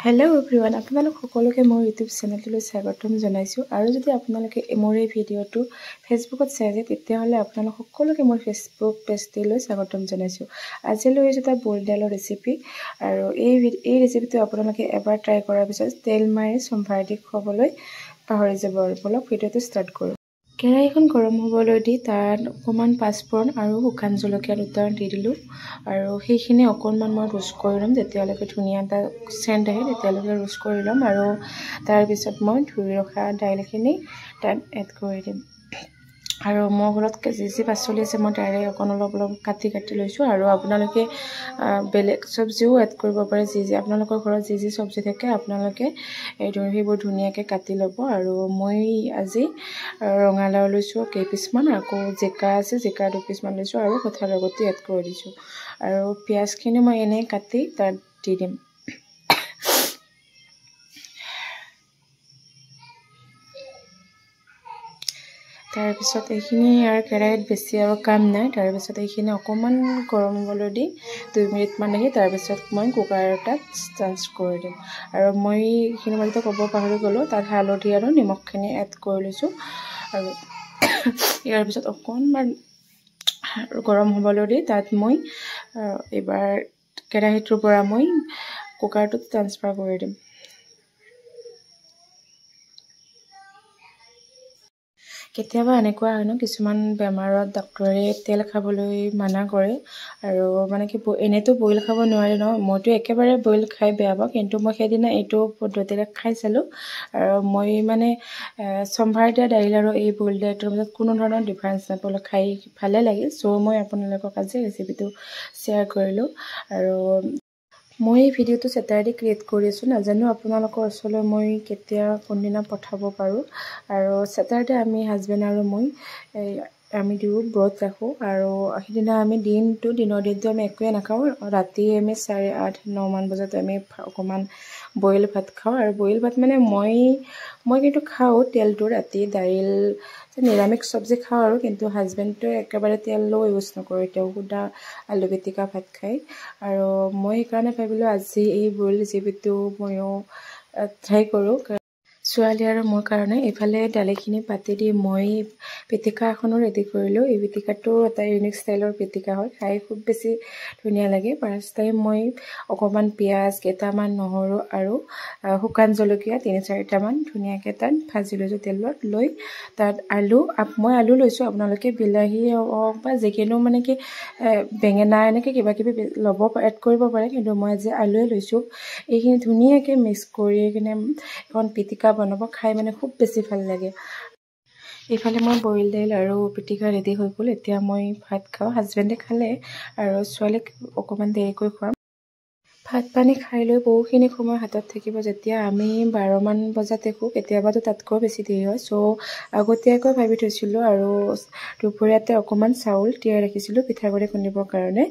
Hello' everyone, আপোনালোক সকলোকে মোৰ ইউটিউব চেনেলটোলৈ স্বাগতম জনাইছোঁ। আৰু যদি আপোনালোকে মোৰ এই ভিডিঅ'টো ফেচবুকত চাই আছে, তেতিয়াহ'লে আপোনালোক সকলোকে মোৰ ফেচবুক পেজটিলৈ স্বাগতম জনাইছোঁ। আজি লৈ আহিছোঁ এটা বইল দাইলৰ ৰেচিপি। আৰু এই ৰেচিপিটো আপোনালোকে এবাৰ ট্ৰাই কৰাৰ পিছত তেল মাৰি চম্ভাৰ দি খুৱাবলৈ পাহৰি যাব। আৰু ব'লক ভিডিঅ'টো ষ্টাৰ্ট কৰোঁ। কেৰাহীখন গৰম হ'বলৈ দি তাত অকণমান পাঁচফোৰণ আৰু শুকান জলকীয়া দুটা দি দিলোঁ। আৰু সেইখিনি অকণমান মই ৰোষ্ট কৰি ল'ম, যেতিয়ালৈকে ধুনীয়া এটা চেণ্ট আহে তেতিয়ালৈকে ৰোষ্ট কৰি ল'ম। আৰু তাৰপিছত মই ধুই ৰখা দাইলখিনি তাত এড কৰি দিম। আৰু মোৰ ঘৰত যি যি পাচলি আছে মই তাৰে অকণ অলপ অলপ কাটি কাটি লৈছোঁ। আৰু আপোনালোকে বেলেগ চব্জিও এড কৰিব পাৰে, যি যি আপোনালোকৰ ঘৰত যি যি চব্জি থাকে আপোনালোকে সেইবোৰ ধুনীয়াকৈ কাটি ল'ব। আৰু মই আজি ৰঙালাও লৈছোঁ কেইপিচমান, আকৌ জিকা আছে জিকা দুপিচমান লৈছোঁ, আৰু কঁঠালৰ গুটি এড কৰি দিছোঁ। আৰু পিঁয়াজখিনি মই এনেই কাটি তাত দি দিম। তাৰপিছত এইখিনি আৰু কেৰাহীত বেছি আৰু কাম নাই। তাৰপিছত এইখিনি অকণমান গৰম হ'বলৈ দি 2 মিনিটমান ৰাখি তাৰপিছত মই কুকাৰ এটাত ট্ৰান্সফাৰ কৰি দিম। আৰু মই এইখিনি মাজতে ক'ব পাহৰি গ'লোঁ, তাত হালধি আৰু নিমখখিনি এড কৰি লৈছোঁ। আৰু ইয়াৰ পিছত অকণমান গৰম হ'বলৈ দি তাত মই এইবাৰ কেৰাহীটোৰ পৰা মই কুকাৰটোত ট্ৰান্সফাৰ কৰি দিম। কেতিয়াবা এনেকুৱা হয় ন, কিছুমান বেমাৰত ডক্টৰে তেল খাবলৈ মানা কৰে। আৰু মানে কি, এনেইতো বইল খাব নোৱাৰে ন, মইতো একেবাৰে বইল খাই বেয়া পাওঁ, কিন্তু মই সেইদিনা এইটো পদ্ধতিৰে খাই চালোঁ। আৰু মই মানে চম্ভাৰ দিয়া দাইল আৰু এই বইল দাইলটোৰ মাজত কোনো ধৰণৰ ডিফাৰেঞ্চ নাপালোঁ, খাই ভালে লাগিল। চ' মই আপোনালোকক আজি ৰেচিপিটো শ্বেয়াৰ কৰিলোঁ। আৰু মই এই ভিডিঅ'টো ছেটাৰডে ক্ৰিয়েট কৰি আছোঁ, নাজানো আপোনালোকৰ ওচৰলৈ মই কেতিয়া কোনদিনা পঠাব পাৰোঁ। আৰু ছেটাৰডে আমি হাজবেণ্ড আৰু মই আমি দুয়ো ব্ৰত ৰাখোঁ। আৰু সেইদিনা আমি দিনৰ দিনটো আমি একোৱে নাখাওঁ। ৰাতি আমি 8:30 9মান বজাত আমি অকণমান বইল ভাত খাওঁ। আৰু বইল ভাত মানে মই কিন্তু খাওঁ তেলটো, ৰাতি দাইল নিৰামিষ চব্জি খাওঁ আৰু, কিন্তু হাজবেণ্ডটোৱে একেবাৰে তেলো ইউজ নকৰে, তেওঁ সুদা আলু পিটিকা ভাত খায়। আৰু মই সেইকাৰণে ভাবিলোঁ আজি এই বইল ৰেচিপিটো ময়ো ট্ৰাই কৰোঁ ছোৱালী আৰু মোৰ কাৰণে। এইফালে দালিখিনি পাতি দি মই পিটিকা এখনো ৰেডি কৰিলোঁ। এই পিটিকাটো এটা ইউনিক ষ্টাইলৰ পিটিকা হয়, খাই খুব বেছি ধুনীয়া লাগে। ফাৰ্ষ্ট টাইম মই অকণমান পিঁয়াজ, কেইটামান নহৰু আৰু শুকান জলকীয়া 3-4টামান ধুনীয়াকৈ তাত ভাজি লৈছোঁ তেলত লৈ। তাত আলু, মই আলু লৈছোঁ, আপোনালোকে বিলাহী হওক বা যিকোনো মানে কি বেঙেনা এনেকৈ কিবা কিবি ল'ব এড কৰিব পাৰে, কিন্তু মই আজি আলুৱে লৈছোঁ। এইখিনি ধুনীয়াকৈ মিক্স কৰি কিনে এখন পিটিকা বনাব, খাই মানে খুব বেছি ভাল লাগে। এইফালে মই বইল দাইল আৰু পিটিকা ৰেডি হৈ গ'ল। এতিয়া মই ভাত খাওঁ, হাজবেণ্ডে খালে আৰু ছোৱালীক অকণমান দেৰিকৈ খুৱাম। ভাত পানী খাই লৈ বহুখিনি সময় হাতত থাকিব। যেতিয়া আমি 12মান বজাত দেখোঁ, কেতিয়াবাতো তাতকৈও বেছি দেৰি হয়। চ' আগতীয়াকৈ ভাবি থৈছিলোঁ আৰু দুপৰীয়াতে অকণমান চাউল তিয়াই ৰাখিছিলোঁ পিঠাগুড়ি খুন্দিবৰ কাৰণে।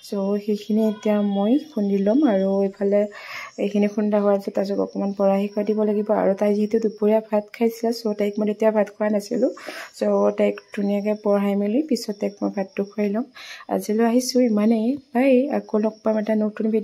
চ' সেইখিনি এতিয়া মই খুন্দি ল'ম। আৰু এইফালে এইখিনি খুন্দা হোৱাৰ পিছত তাৰপিছত অকণমান পঢ়া শিকাই দিব লাগিব। আৰু তাই যিহেতু দুপৰীয়া ভাত খাইছিলে, চ' তাইক মই তেতিয়া ভাত খোৱা নাছিলোঁ। চ' তাইক ধুনীয়াকৈ পঢ়াই মেলি পিছত তাইক মই ভাতটো খুৱাই ল'ম। আজিলৈ আহিছোঁ ইমানেই, বাই। আকৌ লগ পাম এটা নতুন ভিডিঅ'।